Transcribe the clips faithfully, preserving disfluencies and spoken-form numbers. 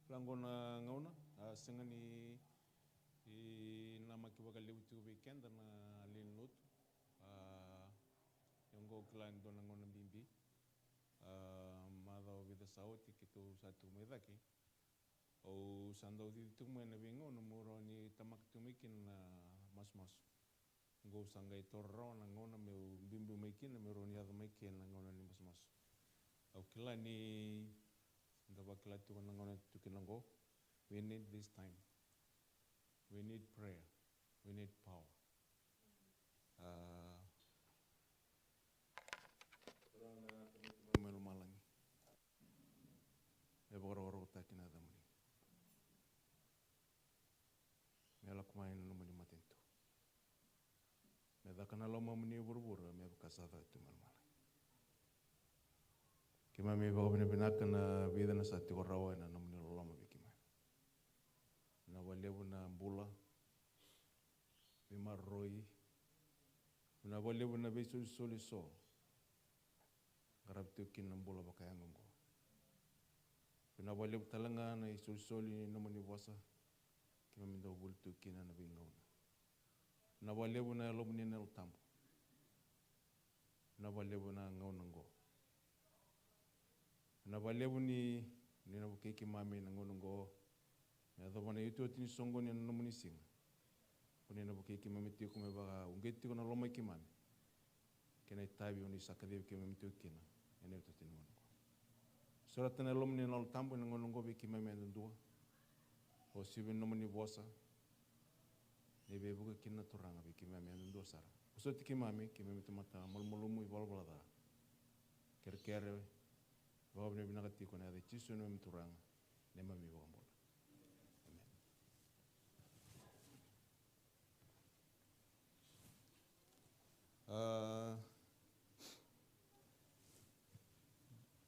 Kila qo na gauna, a, sega ni, i, namaki vakalevu tiko vei keda na lewe ni lotu. A, ia qo kila ni dua na gauna bibi. A, macawa vica sa oti keitou sa tu mai cake. Au sa dau cici tiko mai na veigauna meu rawa ni tamaka tiko mai kina na masumasu. Qo au sa qai taura rawa na gauna meu biubiu mai kina, meu rawa ni yaco mai kina na gauna ni masumasu. Au kila ni da vakila tiko na gauna tu kina qo. We need this time. We need prayer. We need power. A, mai lomalagi. Me vakarokorokotaki na yacamuni. Me lako mai na nomuni matanitu. Me caka na lomamuni e vuravura me vaka sa caka tu mai lomalagi. Keimami vakavinavinaka na vica na sa tiko rawa ena nomuni loloma vei keimami. Na vakalevu na bula, veimaroroi, na vakalevu na veisolisoli so qaravi tiko kina na bula vakayago oqo. Vinaka vakalevu tale ga na isolisoli ni nomuni vosa keimami dau vuli tu kina na veigauna. Vinaka vakalevu na Yalomuni na Yalo Tabu. Vinaka vakalevu na gauna oqo. Vinaka vakalevu ni, ni na vukei keimami na gauna oqo. Me yacova na iotioti ni soqoni ena nomuni siga. Ko ni na vukei keimami tiko me vakauqeti tiko na loma i keimami kei na itavi o ni sa kacivi keimami tiko kina ena iotioti ni gauna oqo. Sureta na Yalomuni na Yalo Tabu ena gauna oqo vei keimami yadudua. Uasivi na nomuni vosa. Ni veivuke kina na Turaga vei keimami yadudua sara. Vosoti keimami, keimami tamata malumalumu, ivalavala ca, kerekere, vakavinavinaka tiko ena yaca i Jisu na neimami Turaga, neimami iVakabula. Emeni. A,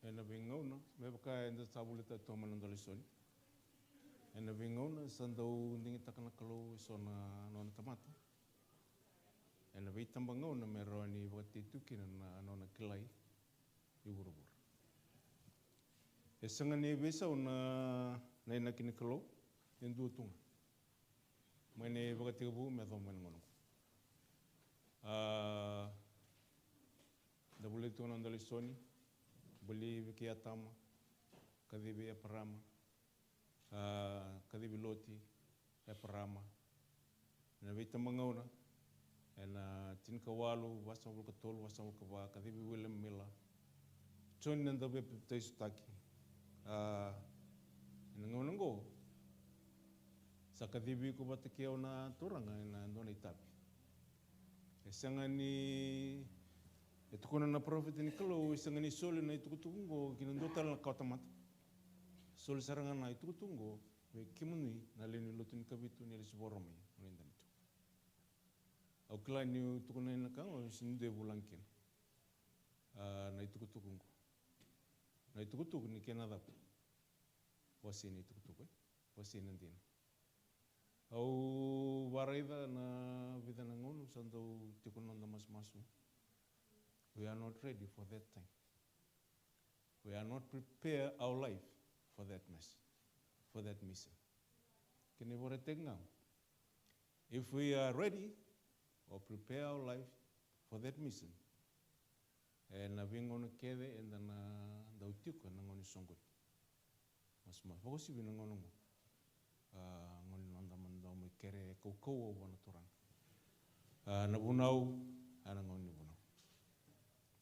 ena veigauna, me vaka eda sa volita tu mai na noda lesoni. Ena veigauna sa dau digitaka na Kalou eso na nona tamata. Ena veitabagauna me rawa ni vakatei tu kina na nona kilai i vuravura. E sega ni veisau na, na inaki ni Kalou, e dua tu ga. Mai na ivakatekivu me yacova mai na gauna oqo. A, da volita tu na noda lesoni, buli vei kei Atama, kacivi Eparama, a, kacivi Loti, Eparama. Ena veitabagauna, ena tinikawalu, vasagavulu ka tolu, vasagavulu ka va, kacivi William Miller. Joni na Dauvepapitaisotaki. A, ena gauna oqo, sa kacivi iko vata kei au na Turaga ena dua na itavi. E sega ni, e tukuna na parofita ni Kalou, e sega ni soli na itukutuku oqo ki na dua tale na kawatamata. Soli sara ga na itukutuku oqo vei kemuni na lewe ni lotu ni Kavitu ni lesu vakarua mai, o ni dani tu. Au kila niu tukuna na ka oqo, sega ni dua e vulagi kina. A, na itukutuku oqo. Na itukutuku ni kena cava? Wasei na itukutuku, e? Wasei na dina. Au vakaraica na vica na gauna sa dau tiko na noda masumasu. We are not ready for that time. We are not prepare our life for that mess, for that mission. Kena ivakaraitaki ga, if we are ready or prepare our life for that mission, ena veigauna kece eda na dau tiko ena gauna ni soqoni. Masumasu, vakauasivi na gauna oqo. A, gauna ni noda mada mai kere kaukauwa vua na Turaga. A, na vunau, a, na gauna ni vunau.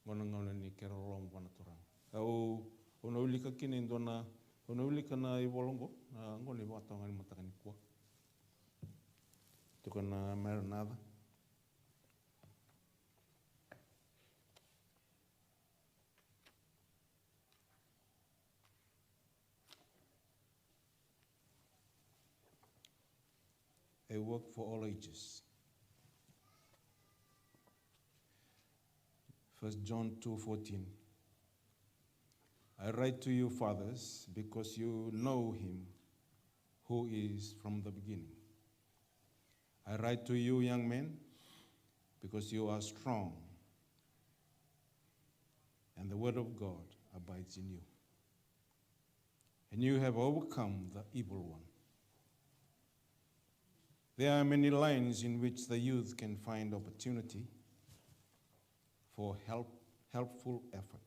Gauna, gauna ni kere loloma vua na Turaga. Au, au na wilika kina e dua na, au na wilika na ivola oqo, a, oqo na ivakatawa ga ni mataka nikua. Tiko na Maranatha. A work for all ages. First John two fourteen. I write to you, fathers, because you know him who is from the beginning. I write to you, young men, because you are strong, and the word of God abides in you. and you have overcome the evil one. There are many lines in which the youth can find opportunity for help, helpful effort.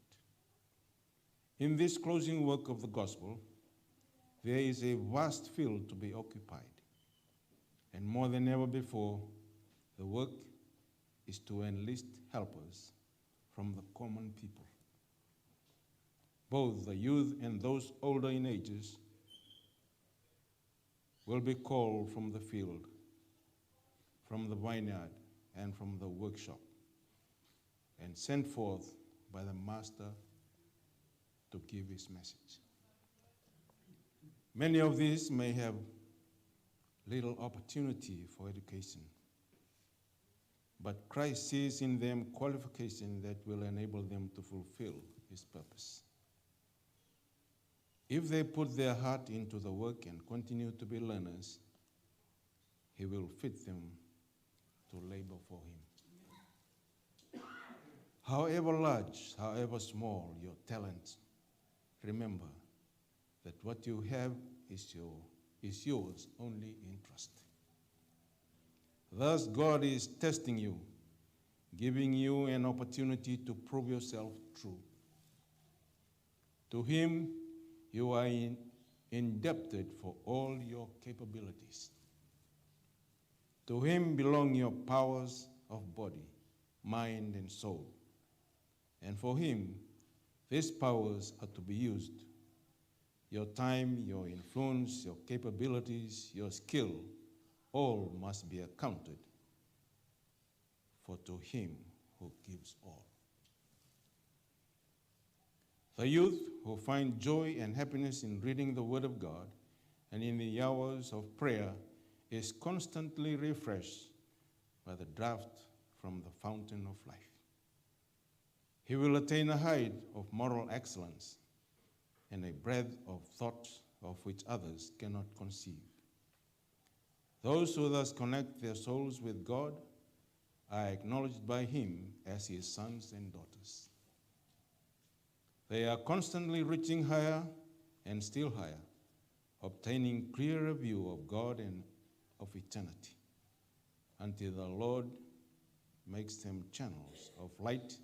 In this closing work of the gospel, there is a vast field to be occupied, and more than ever before, the work is to enlist helpers from the common people. Both the youth and those older in ages will be called from the field, from the vineyard, and from the workshop, and sent forth by the Master to give his message. Many of these may have little opportunity for education, but Christ sees in them qualification that will enable them to fulfill his purpose. If they put their heart into the work and continue to be learners, he will fit them to labor for him. However large, however small your talent, remember that what you have is your, is yours only in trust. Thus, God is testing you, giving you an opportunity to prove yourself true. To him, you are in-, indebted for all your capabilities. To him belong your powers of body, mind, and soul. And for him, these powers are to be used. Your time, your influence, your capabilities, your skill, all must be accounted for to him who gives all. The youth who find joy and happiness in reading the Word of God and in the hours of prayer is constantly refreshed by the draught from the fountain of life. He will attain a height of moral excellence and a breadth of thought of which others cannot conceive. Those who thus connect their souls with God are acknowledged by him as his sons and daughters. They are constantly reaching higher and still higher, obtaining clearer view of God and of eternity, until the Lord makes them channels of light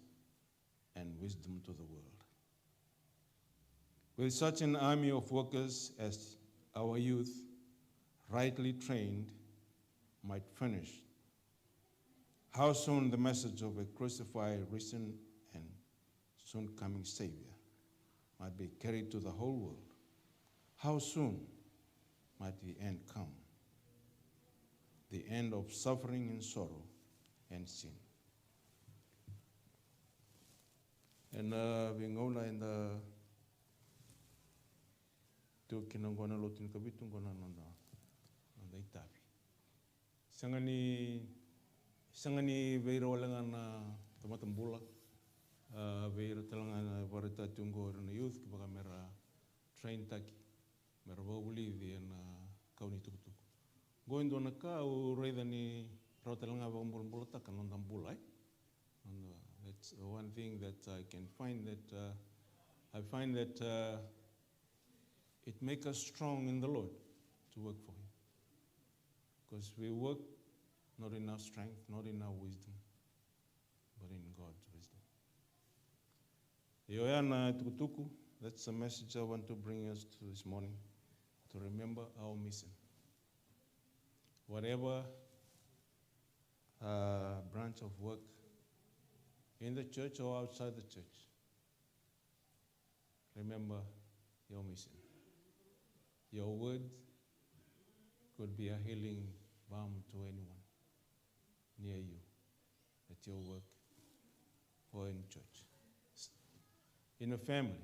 and wisdom to the world. With such an army of workers as our youth, rightly trained, might furnish, how soon the message of a crucified, risen, and soon coming Savior might be carried to the whole world. How soon might the end come? The end of suffering and sorrow and sin. Ena veigauna eda tu kina oqo na lotu ni Kavitu, oqo na noda, noda itavi. Sega ni, sega ni vei ira wale ga na tamata bula, a, vei ira tale ga na vakaraitaki oqo, ira na youth, kevaka mera train taki, mera vakavulici ena kau ni tukutuku. Oqo e dua na ka au raica ni rawa tale ga vakabulabulataka na noda bula, e? Noda, that's one thing that I can find that, uh, I find that, uh, it make us strong in the Lord to work for him. Because we work not in our strength, not in our wisdom, but in God's wisdom. Io, oya na tukutuku, that's the message I want to bring us to this morning, to remember our mission. Whatever, uh, branch of work, in the church or outside the church, remember your mission. Your word could be a healing balm to anyone near you, at your work, or in church, in a family.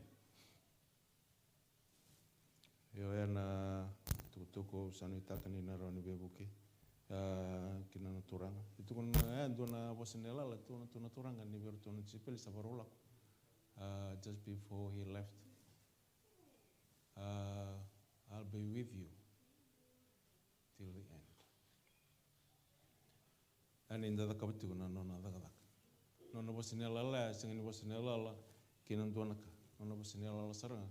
Io, oya na tukutuku au sa nuitaka ni na rawa ni veivuke, a, kina na turaga. E tukuna, e, dua na vosa ni yalayala, tukuna tu na turaga ni vei iratou na disipeli sa vakarau lako, a, just before he left. Uh, I'll be with you till the end. Ia ni da cakava tiko na nona cakacaka. Nona vosa ni yalayala, e sega ni vosa ni yalayala kei na dua na ka. Nona vosa ni yalayala sara ga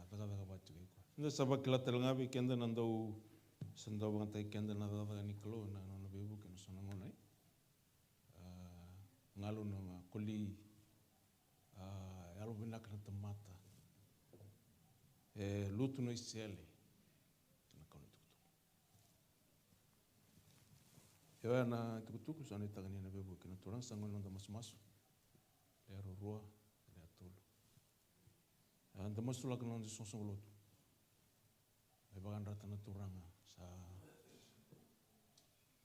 cakacaka vata tiko iko. Eda sa vakila tale ga vei keda na dau, sa dau vakayagataki keda na cakacaka ni Kalou ena nona veivuke ena so na gauna, e. A, galu na koli, a, yalo vinaka na tamata. E lutu na isele. Na kau na itukutuku. Io, ena itukutuku sa nuitaka ni na veivuke na Turaga, sa gauna noda masumasu. Lewe ruarua, lewe tolu. A, da masulaka na noda soqosoqo lotu. Me vakayadrata na Turaga. Sa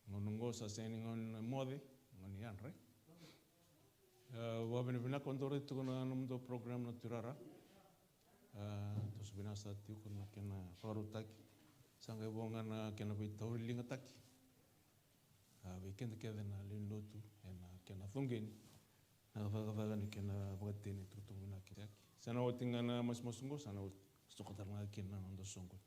gauna oqo sa sega ni gauna ni moce, gauna ni yadra. E, vakavinavinaka, au dau raica tiko na nomudou program na Tui Rara. E, toso vinaka sa tiko na kena vakarautaki. Sa qai vo ga na kena veitauri ligataki. A, vei keda kece na lewe ni lotu, ena kena coqeni na cakacaka ni kena vakateni, tukutuku vinaka kece. Sa na oti ga na masumasu oqo, sa na oti, soko tale ga kina na noda soqoni.